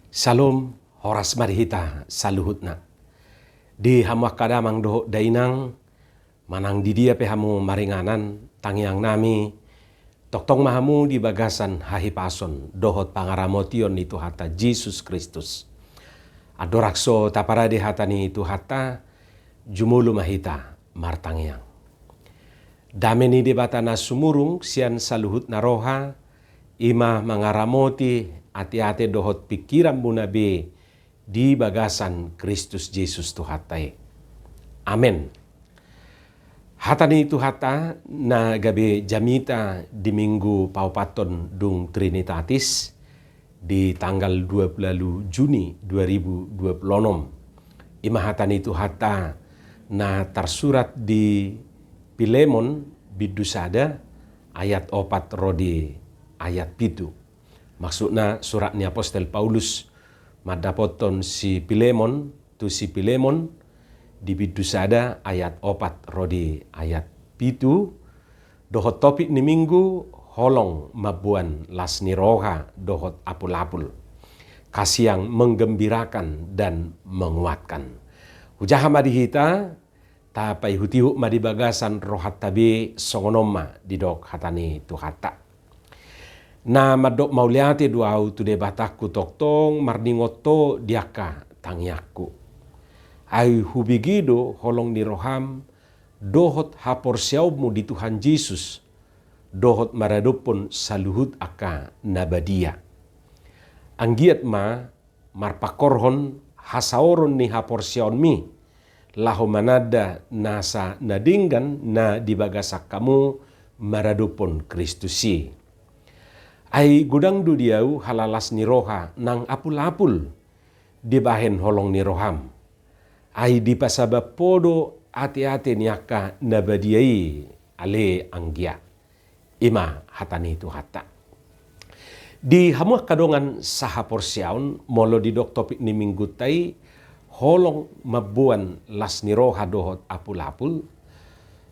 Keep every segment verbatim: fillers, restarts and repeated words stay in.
Salom, horas ma di hita saluhutna. Di hamu angka damang dohot dainang, manang di dia pe hamu maringanan, tangiang nami, tongtong ma hamu di bagasan hahipason dohot pangaramotion ni Tuhanta Jesus Kristus. Andorang so taparade hata ni Tuhanta, jumolo ma hita martangiang. Dame ni Debata na sumurung sian saluhutna roha, i ma mangaramoti ateate dohot pingkiranmuna be di bagasan Kristus Jesus Tuhanta i. Amen. Hata ni Tuhanta na gabe jamita di Minggu paopathon dung Trinitatis, di tanggal dua puluh Juni dua ribu dua puluh enam. I ma hata ni Tuhanta na tarsurat di Pilemon bindu sada ayat opat ro di ayat pitu. Maksudna surat ni apostel Paulus mandapothon si Pilemon, tu si Pilemon, di bindu sada ayat opat ro di ayat pitu, dohot topik ni Minggu, holong mamboan las ni roha dohot apul-apul. Kasih yang menggembirakan dan menguatkan. Hujaha ma di hita, tapaihut-ihut ma di bagasan rohanta be, songon on ma didok hata ni Tuhanta. Na mandok mauliate do ahu tu Debatangku tongtong marningot Ho di angka tangiangku. Ai hubege do holong ni roham, dohot haporseaonmu di Tuhan Jesus, dohot maradophon saluhut angka na badia. Anggiat ma marpangkorhon hasaoron ni haporseaonmi, laho mananda nasa na denggan na di bagasan hamu maradophon Kristus i. Ai godang do di ahu halalas ni roha nang apul-apul dibahen holong ni roham. Ai dipasabap Ho do ateate ni angka na badia i, ale anggia. I ma hata ni Tuhanta. Di hamu angka dongan sahaporseaon, molo didok topik ni Minggunta i, holong mamboan las ni roha dohot apul-apul,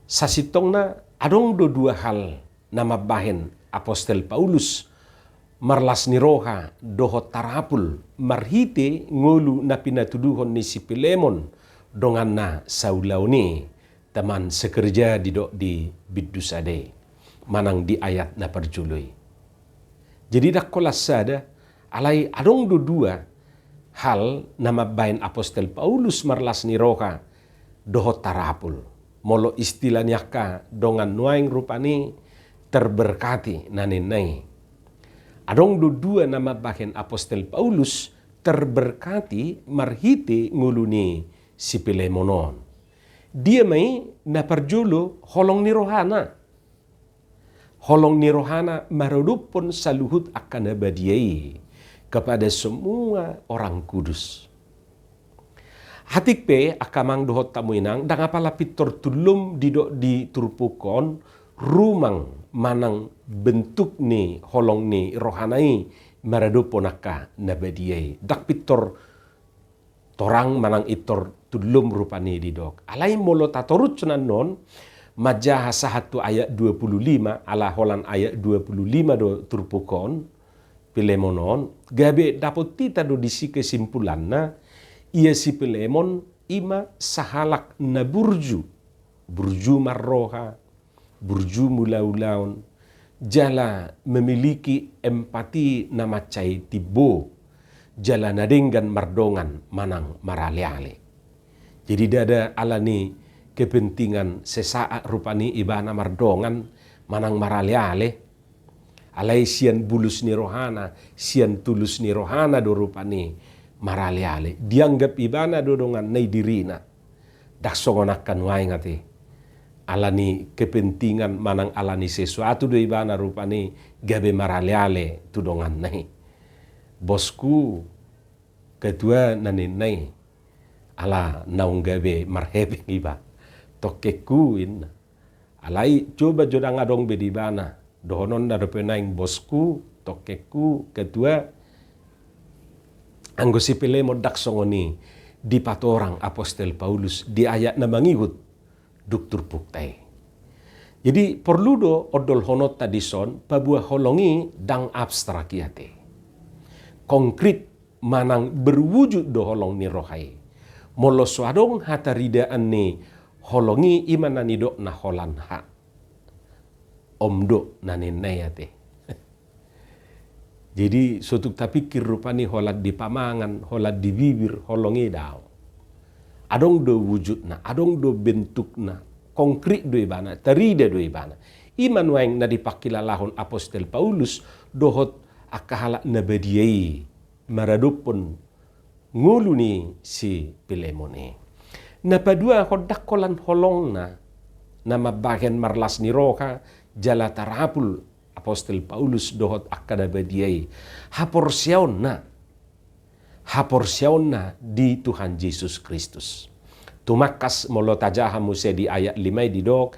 sasintongna adong do dua hal na mambahen apostel Paulus marlas ni roha dohot tarapul marhite ngolu na pinatuduhon ni si Pilemon donganna saulaon i, teman sekerja didok di bindu sada i, manang di ayat na parjolo i. Jadi ndang holan sada, alai adong do dua hal na mambahen apostel Paulus marlas ni roha dohot tarapul. Molo istilah ni angka dongan nuaeng rupani terberkati na ninna i. Adong do dua na mambahen apostel Paulus terberkati marhite ngolu ni si Pilemon on. Dia ma i? Na parjolo holong ni rohana. Holong ni rohana maradophon saluhut angka na badia i, kepada semua orang kudus. Atik pe angka amang dohot hamu inang, ndang apala pintor tullom didok di turpuk on rumang manang bentuk ni holong ni rohana i maradophon angka na badia i. Ndang pintor torang manang pintor tullom rupani didok. Alai molo tatorus annon, manjaha sahat tu ayat dua puluh lima, ala holan ayat dua puluh lima do turpuk on, Pilemon on, gabe dapot hita do disi kesimpulanna, ia si Pilemon i ma sahalak na burju, burju marroha, burju mangula ulaon, jala memiliki empati na mansai timbo, jala na denggan mardongan manang maraleale. Jadi ndada ala ni kepentingan sesaat rupani ibana mardongan manang maraleale. Alai sian bulus ni rohana, sian tulus ni rohana do rupani maraleale. Dianggap ibana do donganna i dirina. Ndang songon angka nuaeng ate. Ala ni kepentingan manang ala ni sesuatu do ibana rupani gabe maraleale tu donganna i. Bosku, ketua na ninna i. Ala naung gabe marhepeng iba. Tongkengku inna. Alai coba jo ndang adong be di ibana dohononna dope naeng bosku, tongkengku, ketua. Anggo si Pilemon ndang songon i dipatorang apostel Paulus di ayat na mangihut dung turpukta i. Jadi porlu do ondolhononta dison, paboa holong i ndang abstrak i ate. Konkret manang berwujud do holong ni roha i. Molo so adong hataridaan ni holong i, i ma na nidokna holan hak. Om do na ninna i ate. Jadi so tung tapikir rupani holan di pamangan, holan di bibir, holong i daong. Adong do wujudna, adong do bentukna, konkrit do ibana, tarida do ibana. I ma nuaeng na dipangkilalahon apostel Paulus dohot angka halak na badia i maradophon ngolu ni si Pilemon i. Na paduahon, ndang holan holongna na mambahen marlas ni roha jala tarapul apostel Paulus dohot angka na badia i, haporseaonna. Haporseaonna di Tuhan Jesus Kristus. Tumangkas molo tajaha muse di ayat lima i didok,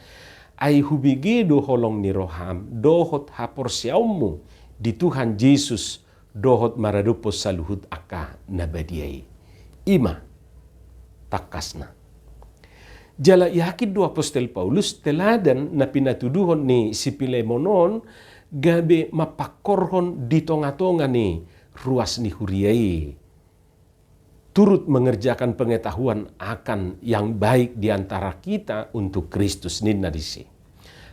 ai hubege do holong ni roham dohot haporseaonmu di Tuhan Jesus dohot maradophon saluhut angka na badia i. I ma tangkasna. Jala yakin do apostel Paulus teladan na pinatuduhon ni si Pilemon on gabe mampangkorhon di tongatonga ni ruas ni huria i, turut mengerjakan pengetahuan akan yang baik di antara kita untuk Kristus, ninna disi.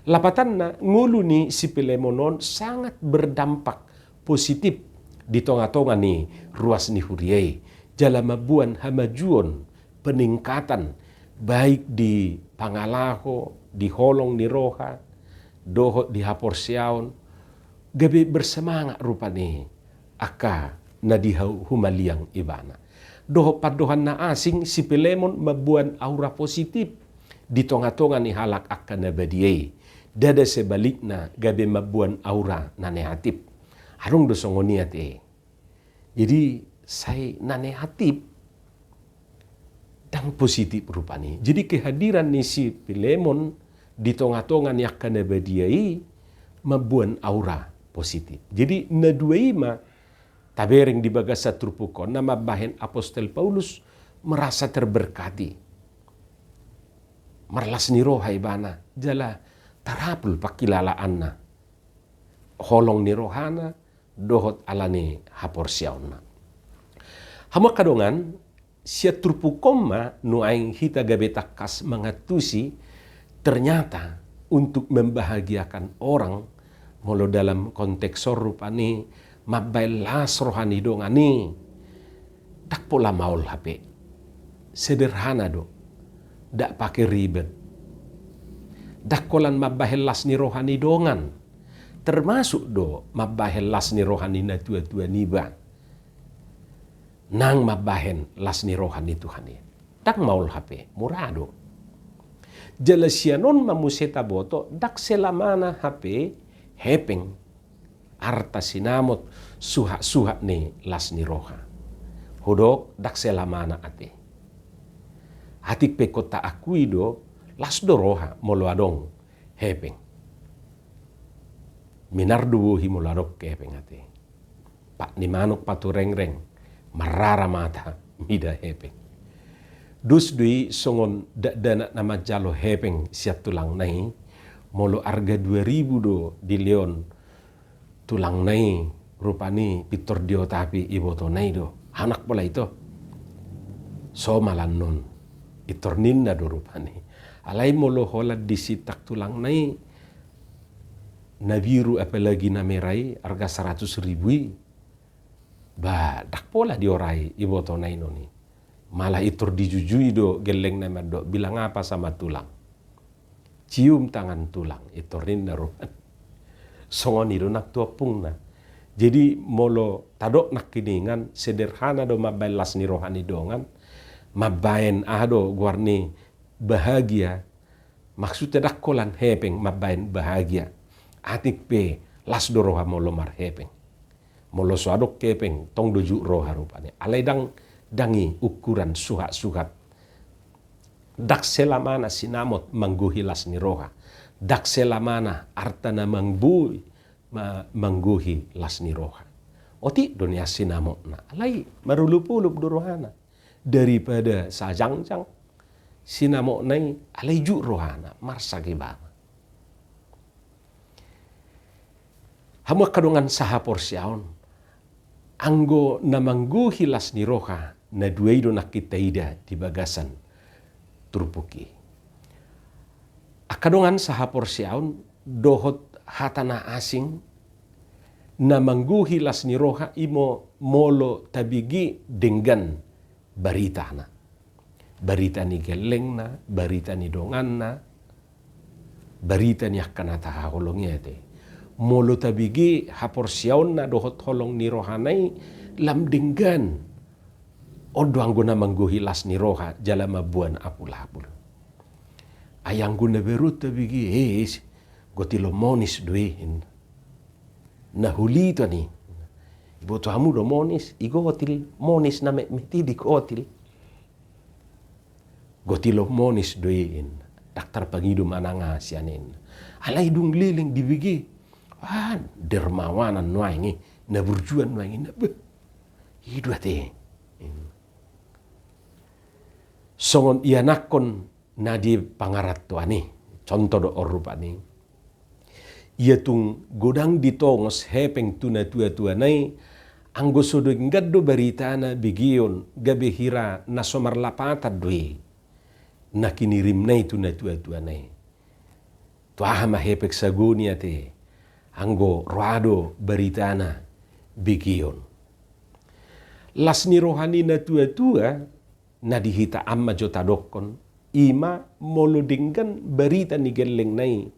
Lapatanna, ngolu ni si Pilemon on sangat berdampak positif di tongatonga ni ruas ni huria i, jala mamboan hamajuon, peningkatan, baik di pangalaho, di holong ni roha, dohot di haporseaon, gabe bersemangat rupani angka na di hau-, humaliang ibana. Dohot pandohan na asing, si Pilemon mamboan aura positif di tongatonga ni halak angka na badia i. Ndada sebalikna gabe mamboan aura na negatif. Adong do songon i ate. Jadi sai na negatif, ndang positif rupani. Jadi kehadiran ni si Pilemon di tongatonga ni angka na badia i mamboan aura positif. Jadi na dua i ma tabereng di bagasan turpuk on na mambahen apostel Paulus merasa terberkati. Marlas ni roha ibana jala tarapul pangkilalaanna, holong ni rohana dohot ala ni haporseaonna. Hamu angka dongan, sian turpuk on ma nuaeng hita gabe tangkas mangantusi, ternyata untuk membahagiakan orang, molo dalam konteks on rupani mambahen las roha ni dongan i, ndang pola maol hape. Sederhana do, ndang pake ribet. Ndang holan mambahen las ni roha ni dongan, termasuk do mambahen las ni roha ni natuatua niba. Nang mambahen las ni roha ni Tuhan i, ndang maol hape, mura do. Jala sian on ma muse taboto, ndang selamana hape hepeng, arta sinamot, suhatsuhat ni las ni roha. Hudok ndang selamana ate. Atik pe ingkon taakui do, las do roha molo adong hepeng. Minar do bohi molo adong hepeng ate. Pat ni manuk paturengreng, marrara mata mida hepeng. Dos do i songon dakdanak na manjalo hepeng sian tulangna i, molo arga dua ribu do dilehon tulangna i, rupani pintor diotapi ibotona i do. Anak pola ito. So ma annon, pintor ninna do rupani. Alai molo holan disintang tulangna i, na biru apalagi na merah i, arga saratus ribu i, ba ndang pola diorai ibotona i annon i. Malah pintor dijujui do gellengna i mandok, "Bilang apa sama tulang? Cium tangan tulang," pintor ninna do. Songon i do nang tu ompungna. Jadi molo tadok nangkiningan, sederhana do mambahen las ni roha ni dongan, mambahen aha do goar ni bahagia, maksudna ndang holan hepeng mambahen bahagia. Atik pe las do roha molo marhepeng. Molo so adong hepeng, tong do jut roha rupani. Alai ndang, ndang i ukuran suhatsuhat. Ndang selamana sinamot manggohi las ni roha. Ndang selamana arta na manggohi, ma-, manggohi las ni roha. Otik do nian sinamotna. Alai marolopolop do rohana. Daripada sajangjang sinamotna i, alai jut rohana, marsak ibana. Hamu angka dongan sahaporseaon, anggo na manggohi las ni roha, na dua i do nangkin taida di bagasan turpuk i. Angka dongan sahaporseaon, dohot hata na asing, na manggohi las ni roha imo molo tabege denggan baritana. Barita ni gellengna, barita ni donganna, barita ni angka na tahaholongi i ate. Molo tabege haporseaonna dohot holong ni rohana i, lam denggan. On do anggo na manggohi las ni roha jala mamboan apul-apul. Ai anggo na baru tabege, eh, gotil on monis do i, ninna. Na holiton i. Iboto hamu do monis, igotil, monis na metmet i digotil. Gotil on monis do i, ninna. Ndang tarpangido manang aha sian i, ninna. Alai dung leleng dibege, ah, dermawanan nuaeng i, na burjuan nuaeng i, ninna. Beh, i do ate. Songon ianakhon na di pangarantoan i, contoh do on rupani. Ia tung godang ditongos hepeng tu natua-tuana i, anggo so denggan do baritana begeon, gabe hira na so marlapatan do i na kinirimna i tu natua-tuana i. Tu aha ma hepeng sagoni ate, anggo roa do baritana begeon. Las ni roha ni natua-tua, na di hita an ma jo tadokkon, i ma molo denggan barita ni gellengna i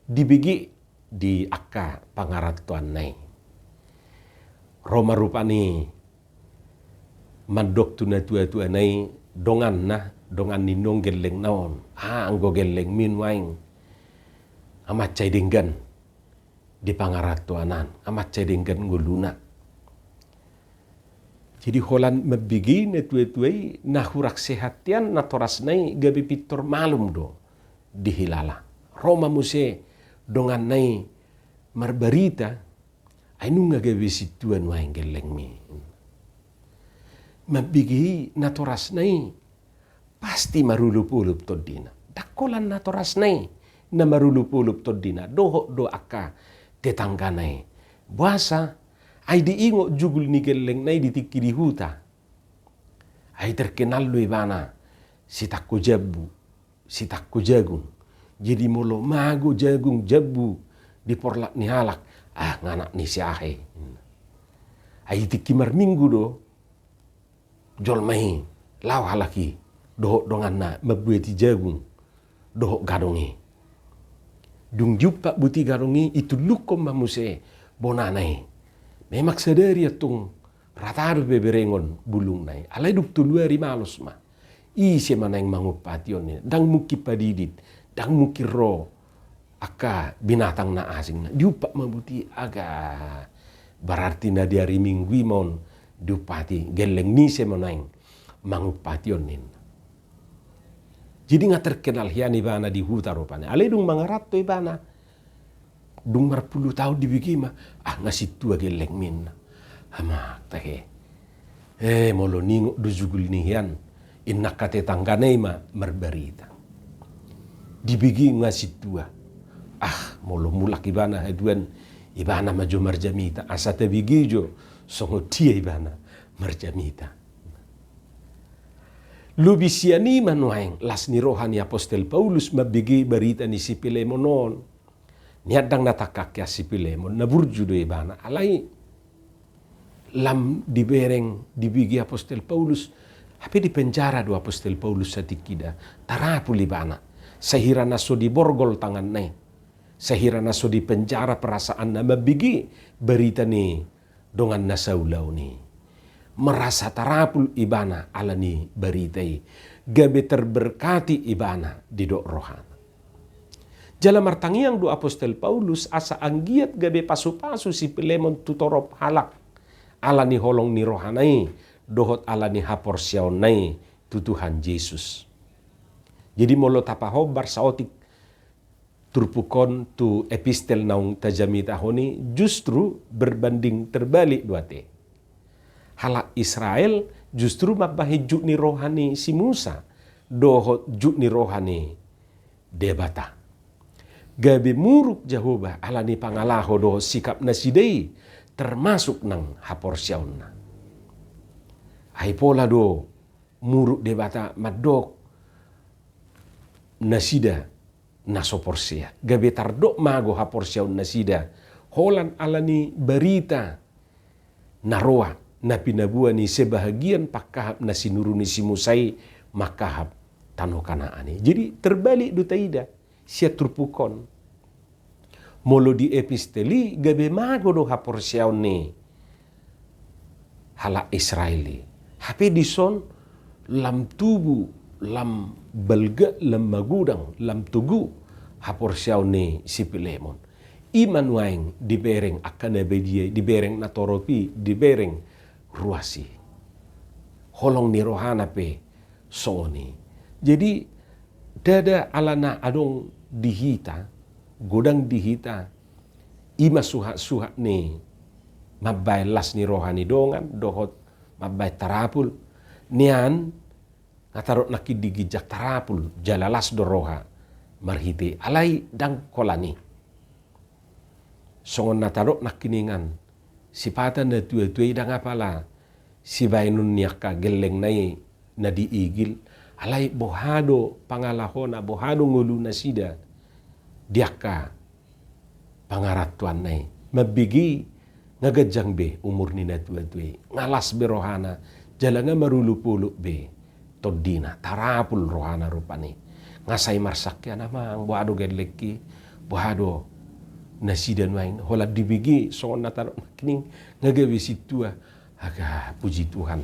dibege di angka pangarantoanna i. Ro ma rupani mandok tu natua-tuana i donganna, dongan ni nuaeng gellengna on. Ah, anggo gellengmi nuaeng, amansa i denggan di pangarantoan an, amansa i denggan ngoluna. Jadi holan mambege natua-tua i, na hurang sehat hian natorasna i gabe pintor malum do dihilala. Ro ma muse donganna i marbarita, ai nunga gabe sintua nuaeng gellengmi. Mambege i natorasna i pasti marolop-olop tondina. Ndang holan natorasna i na marolop-olop tondina, dohot do angka tetanggana i. Boasa? Ai diingot jugul ni gellengna i di tingki di huta. Ai terkenal do ibana sitangko jambu, sitangko jagung. Jadi molo mago jagung, jambu di porlak ni halak, ah, nga anak ni si aha i. Ai tingki marminggu do jolma i laho halak i dohot donganna mambuati jagung dohot gadong i. Dung diumpat buti gadong i, itullukkon ma muse bonana i. Memang sadari antong rata do beberengon bulungna i, alai dung tolu ari malos ma. Ise ma naeng mangumpati on, ninna. Ndang mungkin padidit, ndang mungkin ro angka binatang na asing. Nah, diumpat ma buti, aga, berarti na di ari Minggu i ma on diumpati, gelleng ni ise ma naeng mangumpati on, ninna. Jadi nga terkenal hian ibana di huta rupani. Alai dung mangaranto ibana, dung marpulu taon dibege ma, ah, nga sintua gellengmi, ninna. Amang tahe. Eh, molo ningot do jugul ni hian, inna angka tetanggana i ma marbarita. Dibege nga sintua. Ah, molo mulak ibana haduan, ibana ma jo marjamita. Asa tabege jo songon dia ibana marjamita. Lobi sian i ma nuaeng las ni roha ni apostel Paulus mambege barita ni si Pilemon on. Nian ndang na tangkas hian si Pilemon, na burju do ibana. Alai lam dibereng, dibege apostel Paulus, hape di penjara do apostel Paulus satingki da. Tarapul ibana. Sahira na so diborgol tanganna i, sahira na so dipenjara perasaanna mambege barita ni donganna saulaon i. Merasa tarapul ibana ala ni barita i. Gabe terberkati ibana didok rohana. Jala martangiang do apostel Paulus asa anggiat gabe pasu-pasu si Pilemon tu torop halak ala ni holong ni rohana i dohot ala ni haporseaonna i tu Tuhan Jesus. Jadi molo tapahombar saotik turpuk on tu epistel naung tajamitahon i, justru berbanding terbalik do ate. Halak Israel justru mambahen juk ni roha ni si Musa dohot juk ni roha ni Debata. Gabe muruk Jahowa ala ni pangalaho dohot sikap nasida i termasuk nang haporseaonna. Ai pola do muruk Debata mandok nasida na so porsea. Gabe tardok mago haporseaon nasida holan ala ni barita na roa na pinaboa ni sebahagian pangkahap na sinuru ni si Musa i mangkahap tano Kanaan i. Jadi terbalik do taida sian turpuk on. Molo di epistel i gabe mago do haporseaon ni halak Israel i. Hape dison lam tubu, lam balga, lam magodang, lam togu haporseaon ni si Pilemon. I ma nuaeng dibereng angka na badia i, dibereng natorop i, dibereng ruas i. Holong ni rohana pe songon i. Jadi ndada alana adong di hita, godang di hita, i ma suhat-suhat ni mambaen las ni roha ni dongan dohot mambaen tarapul. Nian nga tadok nangkin di ginjang tarapul jala las do roha marhite i, alai ndang holan i. Songon na tadok nangkiningan sipata na tua-tua i, ndang apala sibaenon ni angka gellengna i na diigil, alai boha do pangalahona, boha do ngolu nasida di angka pangarantoanna i. Mambege i nga ganjang be umur ni na tua-tua i, nga las be rohana, jala nga marolop-olop be tondina, tarapul rohana rupani. Nga sai marsangkean, amang, boha do gellengki, boha do nasida nuaeng? Holan dibege songon na tadok nangkining nga gabe sintua. Aga, puji Tuhan,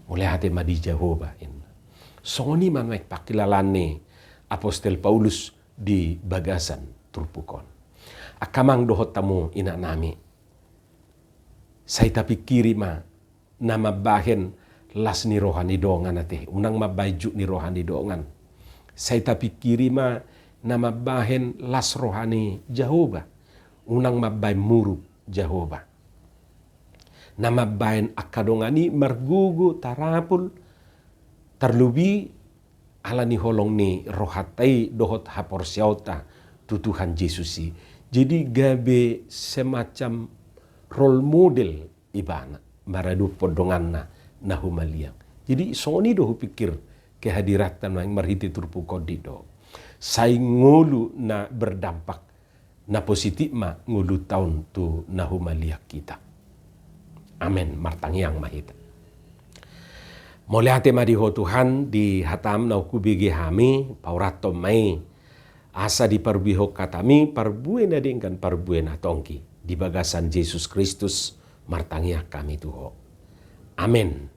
mauliate ma di Jahowa, inna. Songon i ma nuaeng pangkilalaan ni apostel Paulus di bagasan turpuk on. Angka amang dohot hamu inanami, sai tapingkiri ma na mambahen las ni roha ni dongan ate, unang mambahen juk ni roha ni dongan. Sai tapingkiri ma na mambahen las roha ni Jahowa, unang mambahen muruk Jahowa. Na mambahen angka dongan i margogo, tarapul, tarlobi ala ni holong ni rohanta i dohot haporseaonta tu Tuhan Jesus i. Jadi gabe semacam role model ibana maradophon donganna na humaliang. Jadi songon i do hupingkir kehadiranta nuaeng marhite turpuk on, di do sai ngolu na berdampak na positif ma ngolunta on tu na humaliang hita. Amen. Martangiang ma hita. Mauliate ma di Ho Tuhan, di hataM naung hubege hami, paurathon ma i asa diparbuehon hataMi parbue na denggan, parbue na tonggi, di bagasan Jesus Kristus martangiang hami tu Ho. Amen.